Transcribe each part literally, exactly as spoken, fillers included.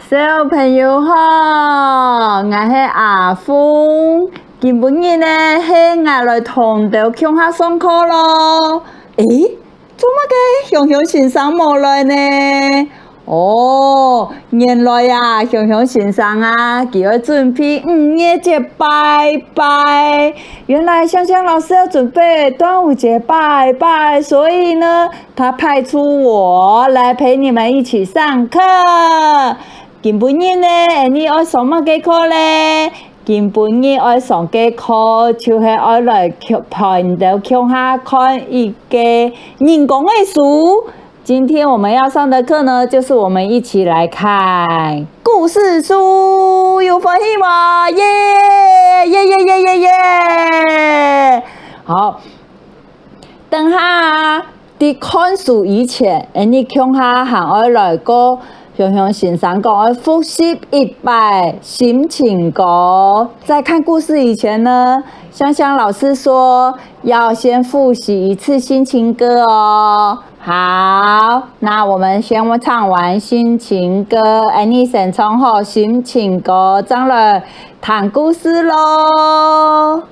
小朋友好，𠊎係阿鳳。今晡日呢，係𠊎來同兜共下上課囉。誒，做麼个雄雄先生無來呢？哦，原來啊，雄雄先生啊，佢愛準備五月節拜拜。原來香香老師要準備端午節拜拜，所以呢，他派出我來陪你們一起上課。今晡日呢，你愛上麼个課呢？ 今晡日愛上个課，就係愛來共，陪你兜共下看一个人講个書。今天我們要上的課呢，就是我們一起來看故事書，有歡喜無？耶！耶耶耶耶耶！好，等下啊， 在看書以前，𠊎兜共下還愛來過雄雄先生講愛複習一擺心情歌。在看故事以前呢，香香老師說要先複習一次心情歌哦。好，那我們先唱完心情歌，𠊎兜先唱好心情歌，正來聽故事囉。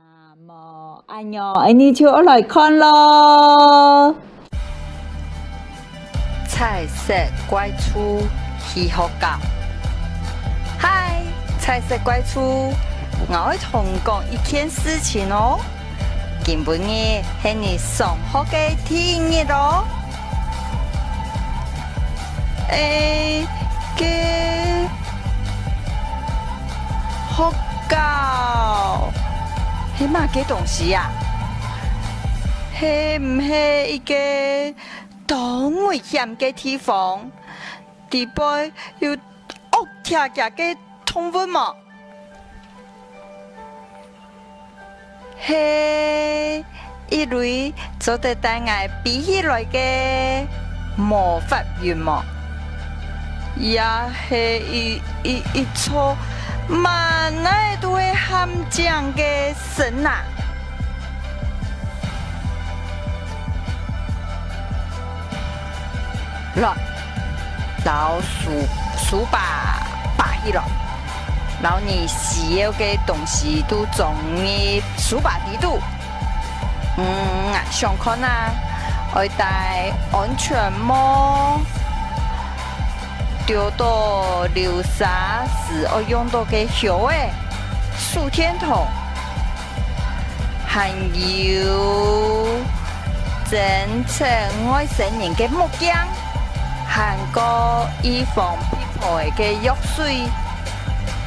那麼，恁樣，𠊎兜就愛來看囉。彩色怪獸去學校。嗨，彩色怪獸，𠊎愛同你講一件事情哦。 今晡日係你上學个第一日哦。欸，該學校係麼个東西啊？係毋係一個當危險个地方？裡背有惡遽遽个動物無？ 係一蕊做得帶𠊎飛起來个魔法雲無？也係一，一，一座滿哪都係陷阱个森林？ 來，摎書，書包拔起來，摎你需要个東西都裝入書包裡肚。嗯，𠊎想看啊，愛戴安全帽，丟到流沙時愛用到个枵仔，手電筒， 還有偵測外星人个目鏡，還過預防皮膚个藥水，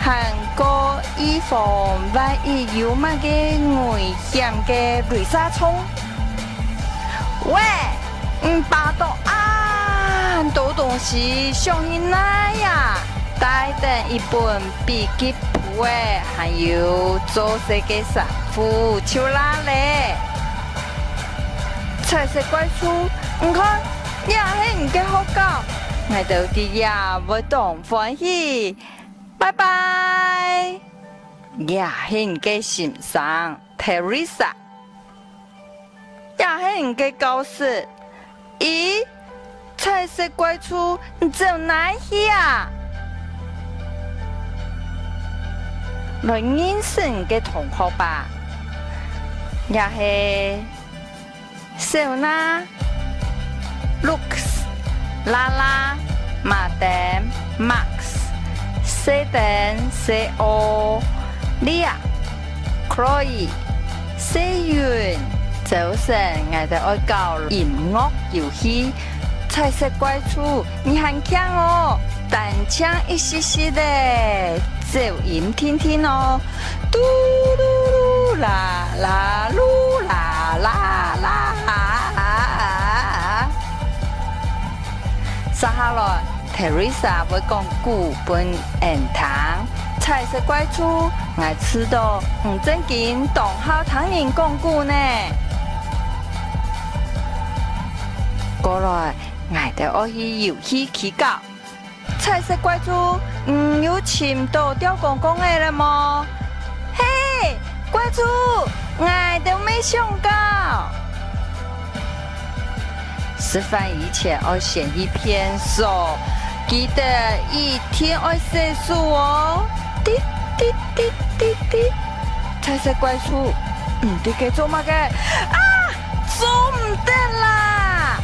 還過預防萬一有麼个危險个雷射銃。喂，你揹著恁多東西想去哪呀？帶等一本筆記簿仔，還有做事个衫褲就罅咧。彩色怪獸，你看， 這係你个學校，𠊎兜在這會當歡喜。拜拜。這係你个先生，Teresa。這係你个教室。咦，彩色怪獸，你走哪去啊？來認識你个同學吧。這係 小娜、Lux、拉拉、馬丁、Max、細丁、細奧、Lia、Chloe、細雲。朝晨，𠊎兜愛搞音樂遊戲，彩色怪獸， 你還慶哦，單淨一息息仔，走音定定哦。嘟嚕嚕啦啦嚕啦啦啦。接下來，Teresa會講古分𫣆聽。彩色怪獸，𠊎知著你正經當好聽人講古呢。過來， 𠊎兜愛去遊戲區搞。彩色怪獸，你有尋著吊公公仔了無？嘿，怪獸，𠊎兜乜想搞。食飯以前愛先去便所，記得一定愛洗手哦。滴滴滴滴滴。彩色怪獸，你在該做麼个？啊，做毋得啦！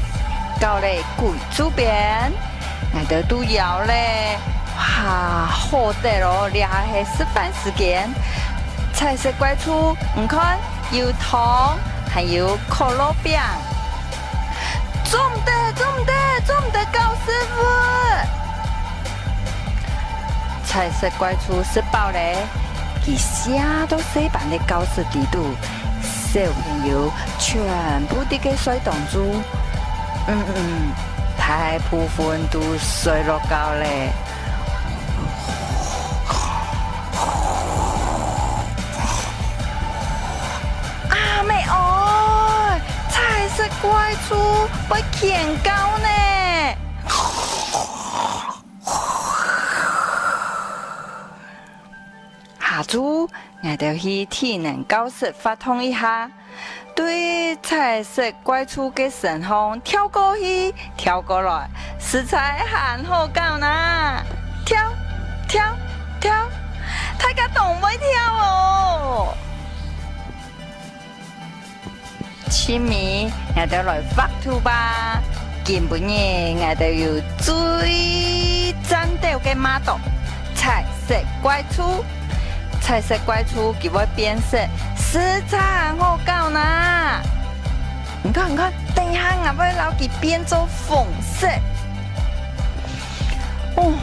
搞咧， 歸晝邊，𠊎兜肚枵咧。哇，好得哦，這下係食飯時間。彩色怪獸，你看，有糖，還有可樂餅。做毋得，做毋得，做毋得搞食物！ 彩色怪獸食飽咧，佢瀉到細班个教室裡肚，小朋友全部在該睡當中。嗯嗯，大部分都睡落覺咧。阿姆哀，彩色怪獸會譴教呢！ 下晝，𠊎兜去體能教室活動一下，對彩色怪獸个身項跳過去、跳過來，實在還好搞呢！跳、跳、跳，大家當會跳哦！ 盡尾，𠊎兜來畫圖吧。今晡日，𠊎兜有最讚鬥个model，彩色怪獸。彩色怪獸佢會變色，實在還好搞呢！你看，你看，等一下𠊎會摎佢變做紅色。 哦，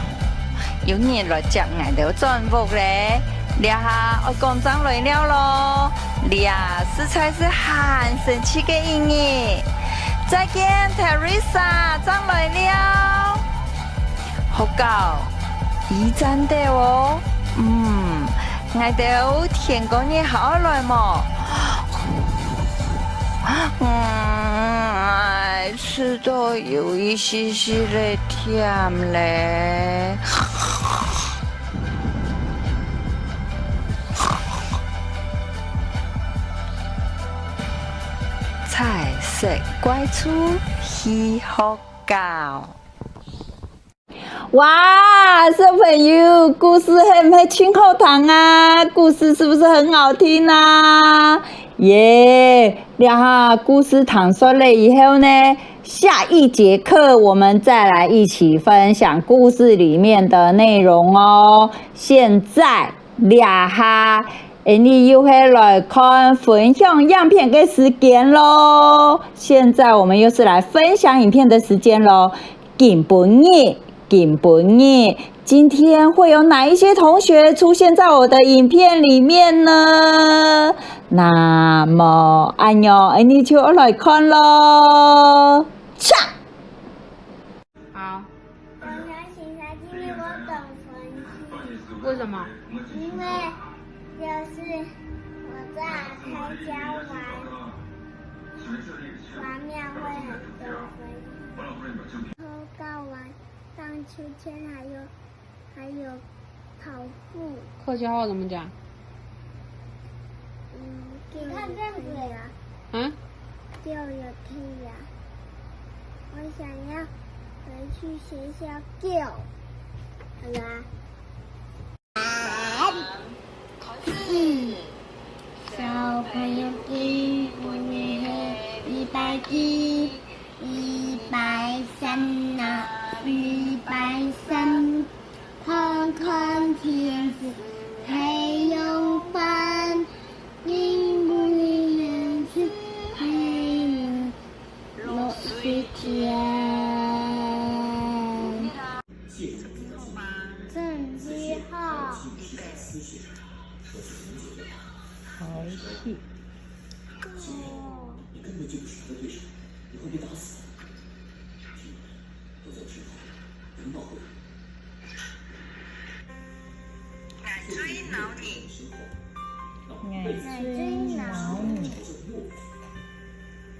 有人來接𠊎兜轉屋咧，這下愛講正來尞咯。這實在係還神奇个一日。再見，Teresa，正來尞。好搞，已讚鬥哦。嗯，𠊎兜天光日還愛來無？嗯，哎， 食到有一息息仔悿咧。彩色怪獸去學校。哇，小朋友，故事係毋係盡好聽啊？故事是不是很好聽啊？耶，這下故事聽煞了以後呢， 下一節課我們再來一起分享故事裡面的內容哦。現在，這下，𫣆俚又係來看分享影片个時間咯。現在我們又是來分享影片的時間咯。今晡日，今晡日，今天會有哪一些同學出現在我的影片裡面呢？那麼，恁樣，𠊎等就來看囉。唱！好。我相信他今天我懂分析。為什麼？因為就是我在他家玩，玩面會很多分析。然後到玩盪秋千，還有，還有跑步。客家話怎麼講？嗯，你看這樣子。啊？就也可以啊。我想要回去學校就。好啦。嗯。小朋友，今晡日係禮拜幾？禮拜三啊，禮拜三。 看看電視，太陽飯，今晡日係落水天。正一號。好戲。哦。 𠊎最惱你。𠊎最惱你。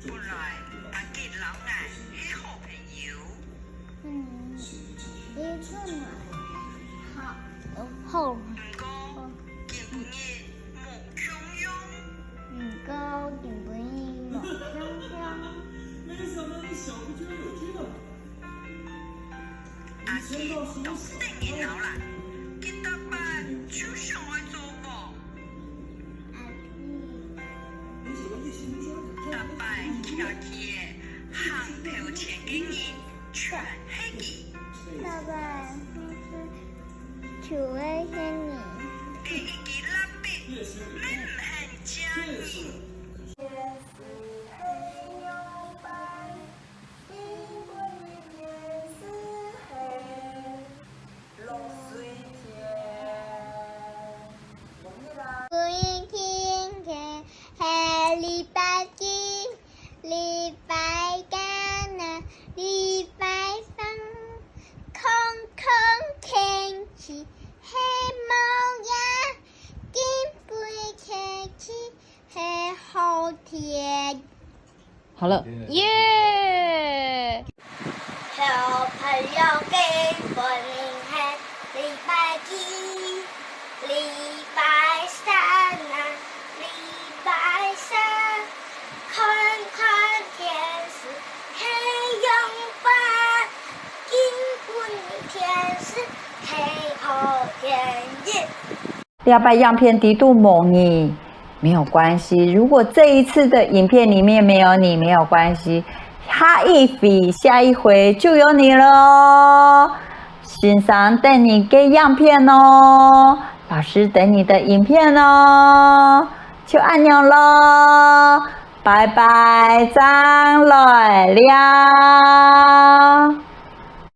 本來阿吉摎𠊎係好朋友。嗯，你最惱。好，好。毋過，今晡日無共樣。毋過，今晡日無共樣。沒想到你小不點兒就知道。 阿吉當得人惱啦，佢逐擺就想愛做王。逐擺企企仔行頭前个人全係佢。逐擺就係佢。第一支蠟筆，乜毋肯借人。 今晡日天時係落水天。今晡日天氣係禮拜幾？禮拜三啊，禮拜三。看看天氣係無影，今晡日天氣係好天。 好了。耶！小朋友，今晡日係禮拜幾？禮拜三啊，禮拜三。看看電視係陽光，今晡日天時係好天氣。 這擺影片裡肚無你，沒有關係。如果這一次的影片裡面沒有你，沒有關係，下一回，下一回就有你了哦。先生等你个影片哦，老師等你的影片哦，就恁樣咯，拜拜，正來尞。